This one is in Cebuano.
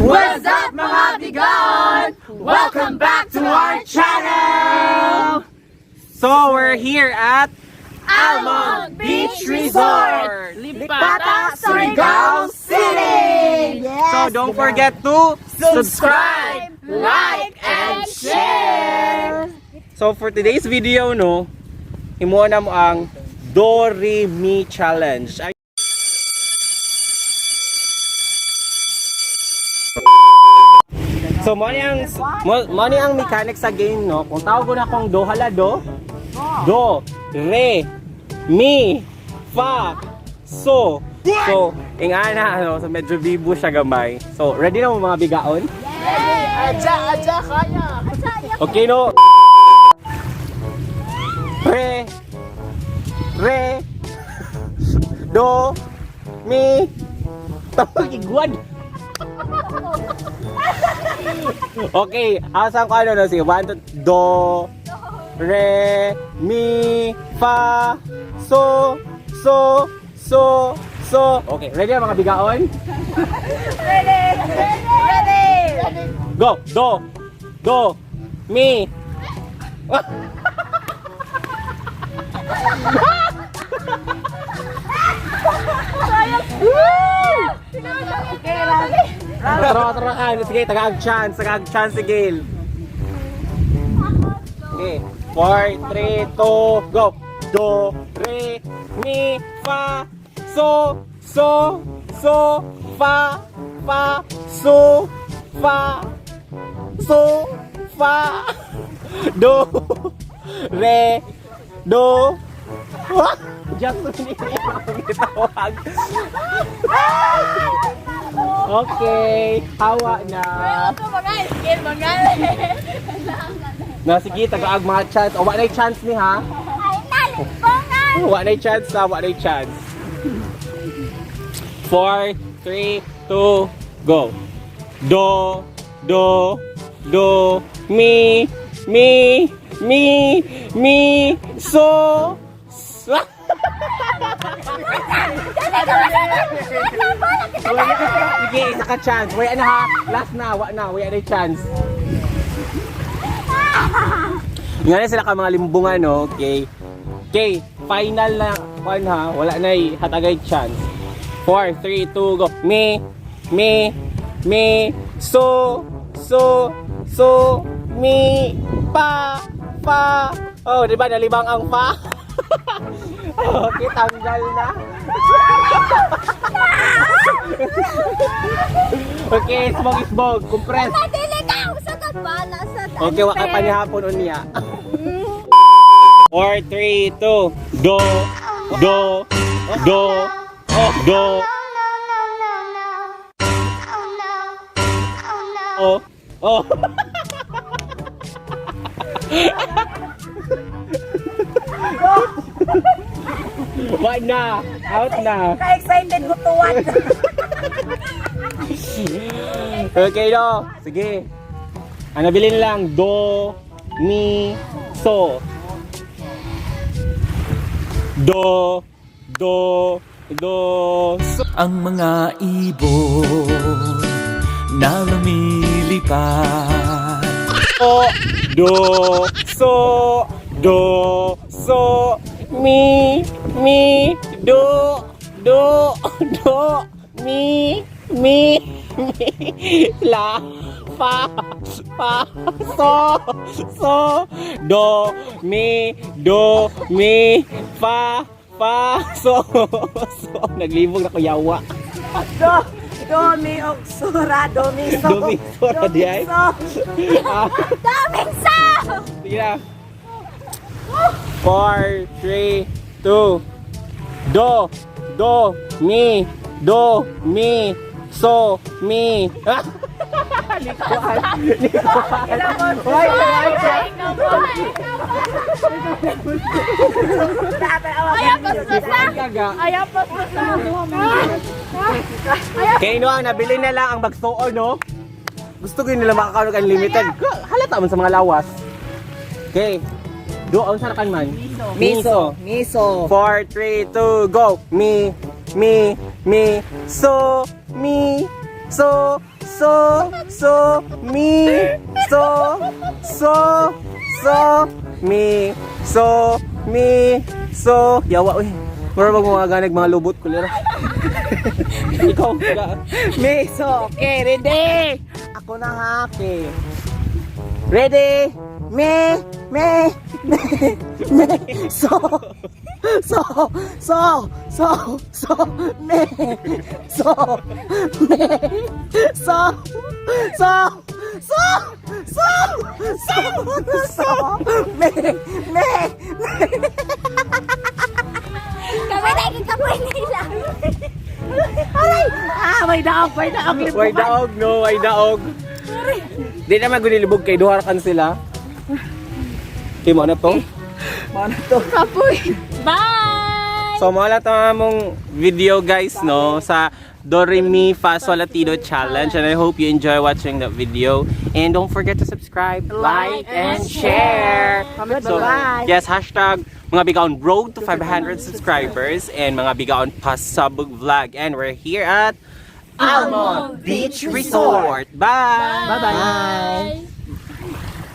What's up, mga bigaon? Welcome back to our channel! So we're here at Almond Beach Resort! Lipata, Surigao City! Yes, So don't forget to subscribe. Like, and share! So for today's video, no, himuon na mo ang Do Re Mi Challenge. So mo ni ang mechanic sa game, no. Kung tawag ko na akong do, hala do, do, re, mi, fa, so. So, ingana ano, so medyo bibo siya gamay. So, ready na mo, mga bigaon? Aja, aja, kaya! Okay, no? Re, re, do, mi, tawag igwan. Okay, asan ko ano no? Sige, one, two, do, re, mi, fa, so, so, so, so. Okay, ready na, mga bigaon? Ready! Go! Do! Do! Mi! Tara, tara ka. Sige, tagaag chance. Tagaag chance si Gail. Okay. 4, 3, 2, go! Do, re, mi, fa, so, so, so, fa, fa, so, fa, so, fa, do, re, do. Just gitawag. Okay, hawa na. Na sige, tagaag mga chance. O, wa na chance ni ha. Wa na chance na, wa na chance. 4, 3, 2, go. Do, do, do, mi, mi, mi, mi, so, sa. Sige, isa ka chance. Wait na ha. Last na, wa na. Wait na chance. Nga na sila ka mga limbungan, no? Okay. Okay, final na. One ha. Wala na hatagay chance. 4, 3, 2, go. Mi, mi, mi, so, so, so, mi, pa, pa. Oh, di ba nalibang ang pa? Okay, tanggal na. Okay, isbog, isbog. Compress. Okay, wa ka pa ni hapon unya. 4, 3, 2, do, do, do, oh, do, oh, oh. Wa na, out na. Ka-excited ko tuwan. Okay, no. Sige. Ang nabilin lang, do, mi, so. Do, do, do, so. Ang mga ibon na lumilipad. Do, so, do, so, mi, mi, do, do, do, mi, mi, mi, la, fa, fa, so, so, do, mi, do, mi, fa, fa, so, so. Naglibog na ko yawa. Do, do, mi, og, sura, do, mi, so. Do, mi, so, ra di ay? So. Ah. Sige na. 4, 3, 2, do, do, mi, do, mi, so, mi. Ah! Likuan. Likuan. Wait, wait, wait. Gaga. Kaya no, ang nabili na lang ang bagsuo, no? Gusto ko yun nila makakaroon ng unlimited. Halata man sa mga lawas. Okay. Do, ang sarakan man? Miso. Miso. 4, 3, 2, go! Mi, mi, mi, so, mi, so, so, so, mi, so, so, so, mi, so, mi, so. Yawa, uy. Mura bang mga ganag mga lubot kulera. Ikaw, ga. Me, so, okay, ready? Ako na ha, okay. Ready? Me, me, me, me, so, so, so, so, so, me, so, me, so, so, so, so, so, so, me, me, me. Kami lagi kapoy nila. Aray! Ah, may daog, may daog. Way daog, no, way daog. Di na magulilibog kay duha ra kan sila. Kay mo na to? Mao na to. Kapoy. Bye! So mao lang to among video, guys, no, sa Doremi Fa Sol Latido Challenge, and I hope you enjoy watching that video, and don't forget to subscribe, like, and share. Comment So, bye. yes, #MgaBigaon Road to 500 subscribers and Mga Bigaon Pasabog Vlog, and we're here at Almond Beach Resort. Bye. Bye-bye.